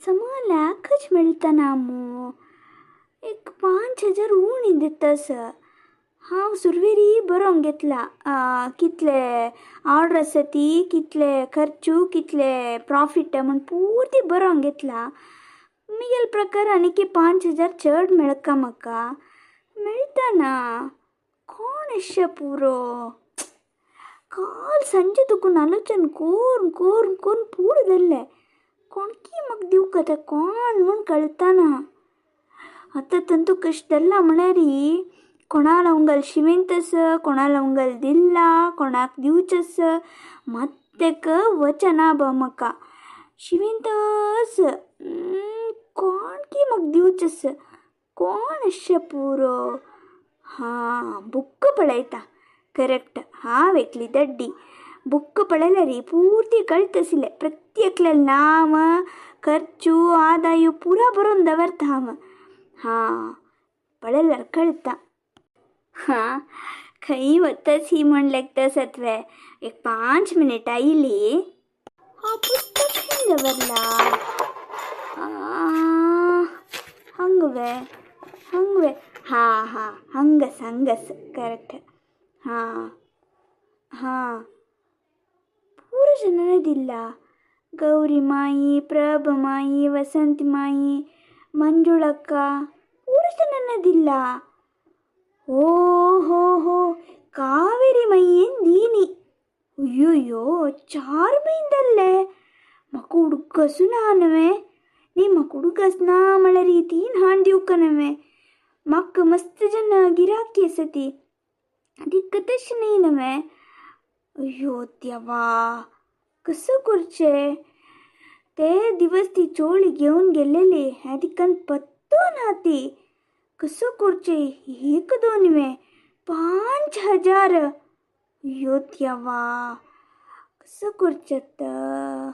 समा लाखच मेळटा ना मू. एक 5,000 उणी दितास. हांव सुरवेरी बरोवंक घेतला कितले ऑर्डर आसा ती, कितले खर्चू, कितले प्रॉफिट म्हूण पुर्ती बरोवंक घेतला. मिगेल प्रकार आनीक 5,000 चड मेळका म्हाका. मेळटा ना कोण अशें पुरो. काल सांजे तुका आलोचन करून करून करून पूर जाल्लें. कोणकी म्हाका दिवका तें कोण म्हूण कळटा ना. आतां तंतू कशें धरला म्हळ्यार कोणाला उंगल शिवेंतस, कोणाला उंगल दिल्ला, कोणाक दिवचस मत्तेक वचना बा म्हाका. शिवेंतस कोणकी म्हाका दिवचस कोण अशें पुरो. हां बुक्क पळयता करेक्ट. हांव एकली दड्डी बुक्क पळयल्यार पुर्ती कळतसिल्लें. प्रत्येकले नांव, खर्चू, आदाय पुरा बरोवन दवरता हांव. हां पळयल्यार कळटा. हां खंय वतस ही म्हण लेगता सत्वे. एक 5 मिनटां आयली. हांव पुस्तक खंय दवरला? हंगवे हंगवे. हां हां हंगस हंगस करेक्ट. हां हां पूरा ಜನನೇ दिल्ला. गौरी माई, प्रभ माई, वसंत माई, मंजुळक्क पूरा ಜನನೇ दिल्ला. ओ हो हो कावेरी मय्येन दीनी. अय्योयो 4 महीन म्हाका उडकसू ना न्हय. न्ही म्हाका उडकस ना म्हळ्यार 3 हाण दिवका न्हय. म्हाका मस्त जन गिराकी आसा ती तिका तशें न्ही न्हय. अय्यो देवा कसो करचें. ते दिवस ती चोळी घेवन गेल्लेली हें तिका पत्तो ना ती. कसो करचें एक दोन वे 5,000. अय्यो देवा कसो करचें आतां.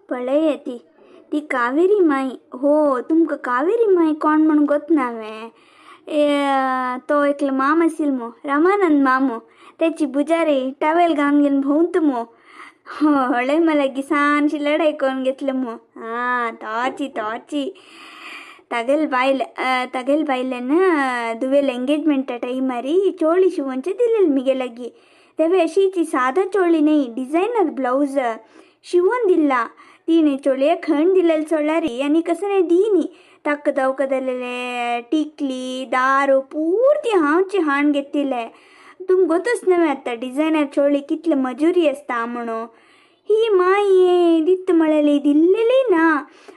पळय ती ती कावेरी माई. हो तुमकां कावेरी माई कोण म्हूण गोत ना वे. तो एकलो माम आशिल्लो मू, रामानंद मामू. तेची बुजारी टावेल घालून घेवन भोंवता मू. हळय लागीं सानशी लढाई करून घेतली मू. हां तोची तोची तागेल बायल तागेल बायलेन दुवेल एंगेजमेंटा टायमारी चोळी शिवोवचे दिलेली मिगे लागीं. तेवे अशीची सादा चोळी न्ही, डिझायनर ब्लावज शिवोन दिल्ला. तिणे चोळये खण दिलेली सोळ्यारी आनी कसं नाही दीनी. ताका दवका दिलेले टिकली दारू पुर्ती हांवची हाण घेतिल्ले. तुमकां गोतच न्हय आतां डिझायनर चोळी कितले मजुरी आसता म्हणून. ही माई दित म्हळेली दिल्लेली ना.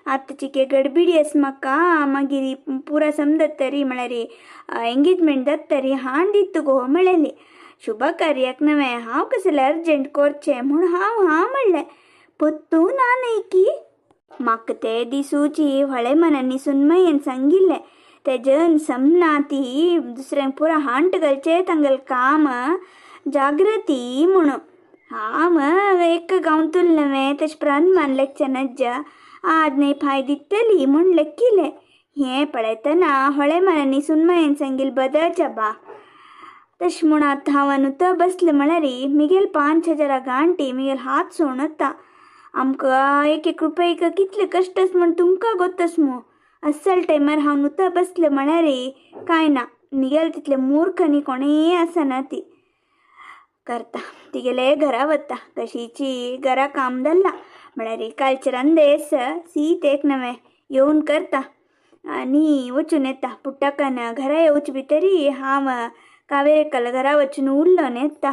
आतां चिके गडबिडी आसा म्हाका. मागीर पुरा समजत तरी म्हळ्यार एंगेजमेंट जाता तरी हाण दित गो म्हळेली. शुभ कार्याक नवें हांव कसलें अर्जंट करचें म्हूण हांव हां म्हणलें. पत्तू ना न्हय की म्हाका ते दिसूची व्हळे मनांनी सुनमयेन सांगिल्लें. तेजन समना ती दुसऱ्यांक पुरा हांट घालचें तांगेलें काम जागृती म्हणून. हांव एक गांवतुल नवें तशें प्रन लेगचें नज्ज आज न्हय फाय दितली म्हूण लेखिलें. हें पळयतना होळे मनांनी सुनमयेन सांगिल्लें बदलच्या बा. तशें म्हूण आतां हांव नुतो बसलें म्हळ्यार मिगेल 5,000 गांठी मिगेल हात सोणता. आमकां एक एक रुपये कितले कश्ट आसा म्हूण तुमकां गोतस मू. अस्सल टायमार हांव नुतो बसलें म्हळ्यार कांय ना मिगेल तितले मूर्ख न्ही कोणेय आसना ती. करता तिगेले घरा वता कशीची घरा काम धरला म्हळ्यार कालचे रांदेस सीत एक नवें येवन करता आनी वचून येता. पुट्टाकान घरा येवचे भितरी हांव कावेरेकाल घरा वचून उरलो येता.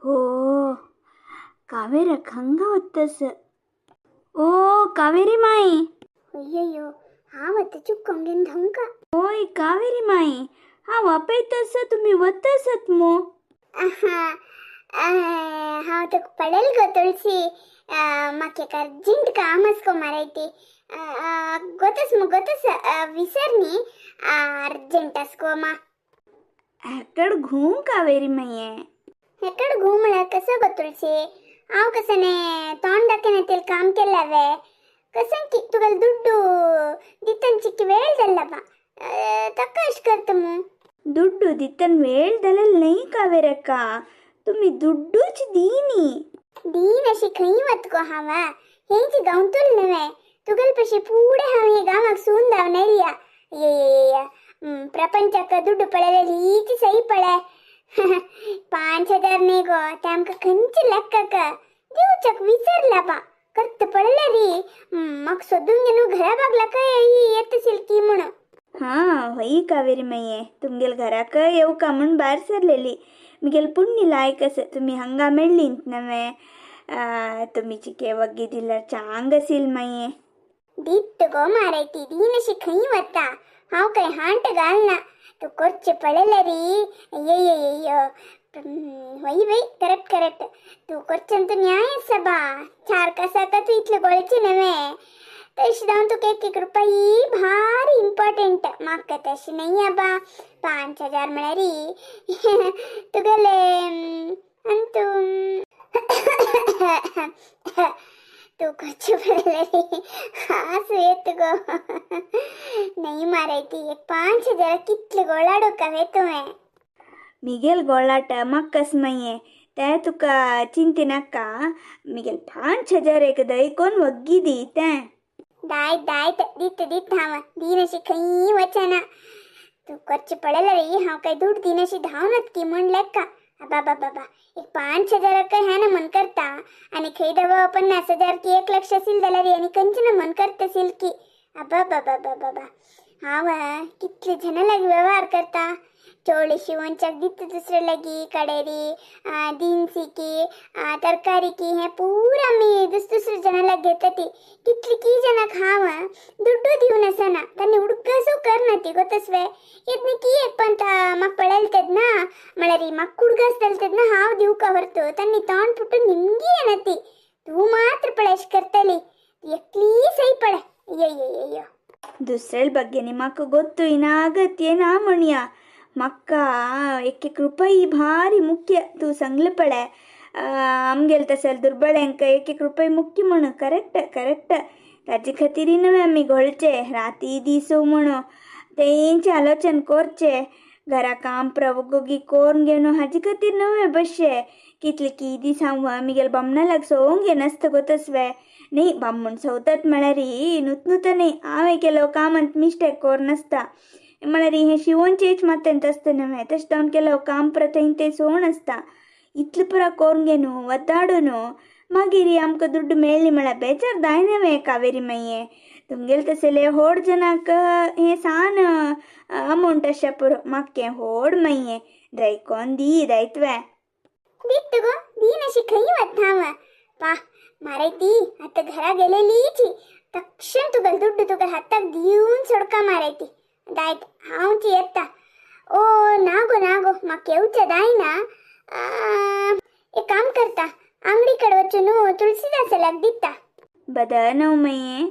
हो कावेरक हंगा वतस. ओ कावेरी माई. अय्यो हांव आतां चुकोन घेवन धंका. ओय कावेरी माई हांव आपयतस तुमी वतसत मू. हांव तुका पळयल गो तुळशी. म्हाका एक अर्जंट काम आसा गो मारायती. गोतस मू गोतस विसर न्ही अर्जंट आसा गो मा. हेकड घूम कावेरी माये. हेकड घूम म्हळ्यार कसो गो तुळशी? हांव कसं तोंड दाखयना काम केल्यावे कसं की तुगेलो दुड्डू दितन चिक्की वेळ जाल्ला बा. ताका अशें करता मू. दुड्डू दितन वेळ जालेलो न्हय कावेरक्का. तुमी दुड्डूच दीनी. दीन अशी खंय वत गो हांव. हेंची गांवतुल नवें तुगेले पशी पुढे हांव हे गांवाक सून धांवन येयल्या. ये प्रपंचाक दुड्डू पळयले हीच सही पळे. 5000 न्ही गो, ते आमकां खंयचे लेक्काक दिवच्याक विसरला बा. करत पळयले री म्हाका सोदून घेवन घरा बागला काय ही येत सिल्की म्हणून. हां हय कावेरी मय्ये, तुमगेल घराक येवका म्हूण भायर सरलेली. मिगेल पुण्य लायक आसा तुमी हांगा मेळ्ळींत नवे. तुमी चिके वग्गी दिल्यार चांग आसील मय्ये. दित्त गो मारायती दीनशी खंय वता, हांव काय हांट घालना. तूं करचें पळयलें री. ये ये ये वय वय, करेक्ट करेक्ट, तूं करचें तूं न्याय आसा बा. चार कासाक तूं इतलें गोळचें नवें. तशें जावन तुका एक एक रुपया भारी इम्पॉर्टंट. म्हाका तशें न्हय आबा. 5000 म्हळ्यार तुगेले आनी तूं तूं करचें पळयलें री. हांसू येत गो. न्हय मारायती, एक 5000 कितले गोळाडो का तुवें. मिगेल गोळाट म्हाकास मय्ये, तें तुका चिंतिनाका. मिगेल 5000 एक दयकोन वग्गी दी तें. दायत दायत, दित दित, हांव दिनशी खंय वचना. तूं करचें पळयलें रे. हांव काय दुड दिनशी धांवनत की म्हण लेक्का. बाबा बाबा, एक 5000 ह्या ना मन करता आनी खंय दव 50,000 की 1 लक्ष असेल जाल्यार आनी खंयचे ना मन करता असेल की. अबा बाबा बाबा, हांव कितले जणां लागीं व्यवहार करता. चोळे शिवोनच्याक दिता दुसरे लागीं, कडेरी दिनसी की तरकारी की हें पुरा आमी दुसरे जणां लागीं घेता ती. कितली की जणांक हांव दुड्डू दिवन आसना, तांणी उडकासू करना ती गोतसवे. येतनी की एक पंत म्हाका पळयले तेन्ना म्हळ्यार म्हाका उडगास जाले तेन्ना हांव दिवका व्हरतो तांणी तोंड पुटून निमगी येना ती. तूं मात्र पळय अशें करतली, तूं एकली सही पळय. ये ये ये दुसऱ्या ಬಗ್ಗೆ ನಿಮಕ್ ಗೊತ್ತು ಇನ್ನಾಗತ್ತೆ ನಾ ಮಣಿಯ. ಮಕ್ಕ एक एक रुपये भारी मुख्य. तूं सांगलें पळय आमगेले तसले दुर्बळ्यांक एक एक रुपये मुख्य म्हणून. करेक्ट करेक्ट, ताजे खातीर न्हय आमी घोळचे राती दीस म्हणून तेंचे आलोचन करचे. घरा काम प्रवगोगी कोरून घेवन हाजे खातीर न्हय बशे. कितले की दीस हांव मिगेल बामणा लाग सोंग घेनासता गोतसवे. न्ही बामण सवतात म्हळ्यार नुत न्ही, हांवें केलो कामांत मिस्टेक कोरनासता. म्हळ्यार हें शिवोनचेच मातयेंत आसता न्हय, तशें जावन केलो काम परत तें सोण आसता. इतलें पुरा कोरून घेवन वताडून मागीर आमकां दुड्डू मेळ्ळी म्हळ्यार बेजार जाय न्हय कावेरी माये. तुमगेले तसले होड जनाक हें सान अमावंट आशा पुरो, म्हाका हें होड माये. दयकोन दी दायतवे. दित्त गो दीनशी खंय वता हांव. पा मारायती आतां घरा गेलेलीची तक्षण तुगेले दुड्डू तुगेले हाताक दिवन सोडका मारायती. दायत हांवची येता. ओ ना गो ना गो, म्हाका येवचें जायना. एक काम करता, आंगडी कडेन वचून तुळसीदासाक दिता. बदनव मये.